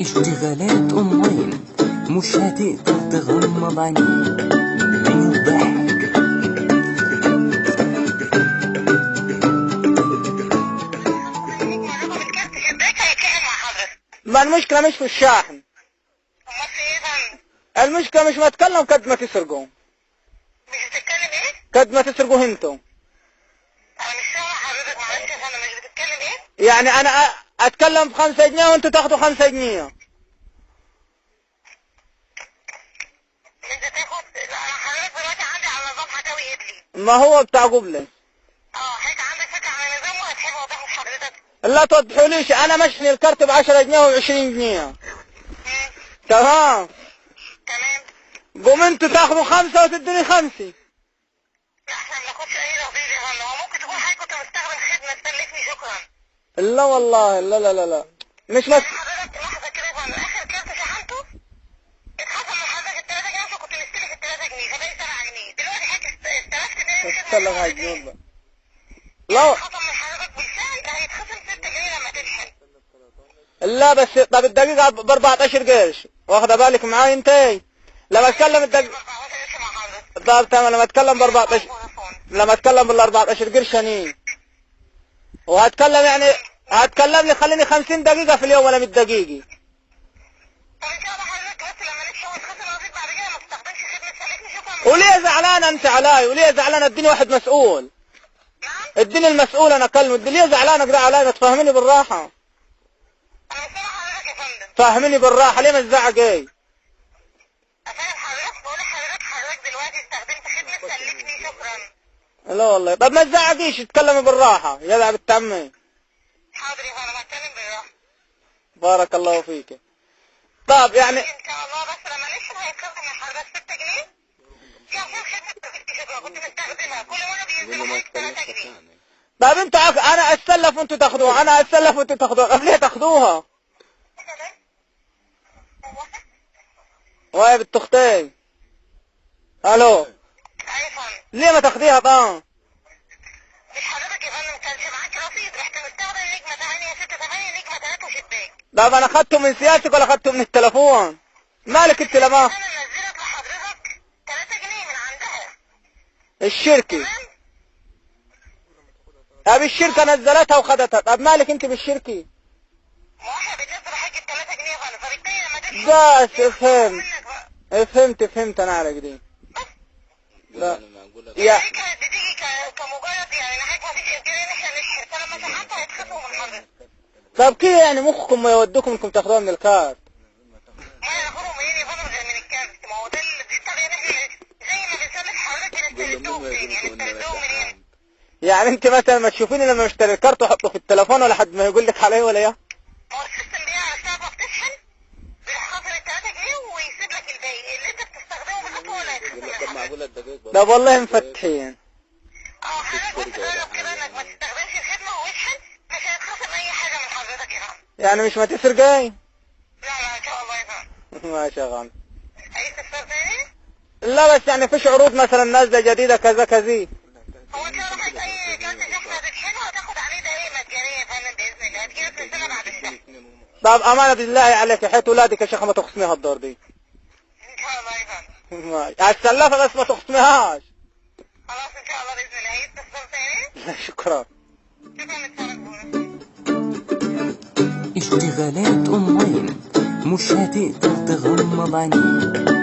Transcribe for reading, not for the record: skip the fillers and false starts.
اشتغالات اونلاين مش هتقدر تغمض عينيك من الضحك. ما المشكلة مش في الشاحن، المشكلة مش ما اتكلم قد ما تسرقوا. مش بتتكلم ايه؟ قد ما تسرقوا انتوا. انا مش سامع حضرتك، معلش يا فندم، مش بتتكلم ايه؟ يعني انا اتكلم ب5 جنيه وانتوا تاخدوا 5 جنيه. انت تاخد؟ لا، انا حضرتك دلوقتي عندي على نظام حكاوي قبلي. ما هو بتاع قبلي. اه، حضرتك عندك فكرة عن النظام ولا تحب اوضحه لحضرتك؟ لا توضحوليش، انا مشحن الكارت ب10 جنيه و20 جنيه. تمام تمام. قوم انتوا تاخدوا 5 وتدوني 5. لا، احنا ما بناخدش اي رصيد يا فندم، هو ممكن تكون حضرتك كنت مستخدم خدمة تسلفني شكرا. لا والله، لا لا لا لا، مش بس حضرتك لحظة كده يا فندم، اخر كارت شحنته اتخصم من حضرتك ال 3 جنيه عشان كنت مستلف ال 3 جنيه، فباقي 7 جنيه، دلوقتي حضرتك استلفت تاني خدمة. استلف هاي جنيه. لا اتخصم من حضرتك بالفعل، هيتخصم 6 جنيه لما تشحن. لا بس طب الدقيقة ب 14 قرش، واخدة بالك معاي انت؟ لما اتكلم الدقيقة طب تمام، لما اتكلم ب 14، لما اتكلم بال 14 قرش اني وهتكلم، يعني هتكلم لي خليني 50 دقيقة في اليوم ولا 100 دقيقة. طب ان شاء الله حضرتك بس لما نشحن ويتخصم رصيد بعد كده ما تستخدمش خدمة سلفني شكرا. وليه زعلان انت علي؟ وليه زعلان؟ اديني واحد مسؤول. نعم؟ اديني المسؤول انا اكلمه. ليه زعلان كده علي؟ ما تفهميني بالراحة. انا مش سامع حضرتك يا فندم. فهميني بالراحة، ليه ما تزعق ايه؟ افهم حضرتك، بقول لحضرتك حضرتك دلوقتي استخدمت خدمة سلفني شكرا. لا والله، طب ما تزعقيش، اتكلمي بالراحة يا لعبة عمي. حاضر يا فندم، هتكلم بالراحة. بارك الله فيك. طب يعني ان شاء الله بس لما نشحن هيتخصم من حضرتك 6 جنيه دي عشان خدمة سلفني شكرا كنت بستخدمها كل مرة بينزلوا حضرتك 3 جنيه. طب انتوا انا اتسلف وانتوا تاخدوها، انا اتسلف وانتوا تاخدوها، طب ليه تاخدوها؟ ويا بنت اختي. الو. ايوه يا فندم. ليه ما تاخديها طبعا؟ مش حضرتك يا فندم كانش معاك رصيد، رحت مستخدم نجمة 8 6 8 نجمة 3 وشباك. طب انا اخدته من سيادتك ولا اخدته من التليفون؟ مالك انت لما انا نزلت لحضرتك 3 جنيه من عندها. الشركة. تمام؟ طب الشركة نزلتها وخدتها، طب مالك انت بالشركة؟ ما هو احنا بننزل حاجة 3 جنيه يا فندم، فبالتالي لما تشحن بس افهم. منك بقى. فهمت انا على كده. لا يا دي كانت بتيجي كمجرد يعني حاجة ما فيش امكانية ان احنا نشحن، فلما شحنت هيتخصموا من حضرتك. طب كده يعني مخكم ما يودوكم انكم تاخدوها من الكارت؟ ما ياخدوا منين يا فندم غير من الكارت؟ ما هو ده دي الطريقة ان احنا زي ما بنسلف حضرتك بنستردهم تاني، يعني نستردهم منين؟ يعني انت مثلا ما تشوفيني لما اشتري الكارت واحطه في التليفون ولا حد ما يقول لك عليه ولا ايه؟ ما هو ال system بيعرف ساعة ما بتشحن بيروح خاصم ال 3 جنيه ويسيب لك الباقي اللي انت بتستخدمه بالظبط هو اللي هيتخصم من حضرتك. طب والله مفتحين. اه حضرتك بس جرب كده انك ما تستخدمش الخدمة واشحن، مش هيتخصم اي حاجة من حضرتك يا فندم. يعني مش ما تسرقي؟ لا لا ان شاء الله يا فندم. ماشي يا غالي. اي استفسار تاني؟ لا بس يعني فيش عروض مثلا نازله جديده كذا كذا؟ هو ان شاء الله حضرتك اي كارت شحن هتشحنه هتاخد عليه دقايق مجانية يا فندم بإذن الله، هتجيلك رسالة بعد الشحن. طب امانه بالله عليك يا حيت ولادك يا شيخ ما تخصميها الدور دي. ان شاء الله يا فندم. ماشي السلافه بس ما تخصميهاش. خلاص ان شاء الله بإذن الله. اي استفسار تاني؟ لا شكرا. شكرا لاتصالك بونا. اشتغالات اونلاين مش هتقدر تغمض عينيك.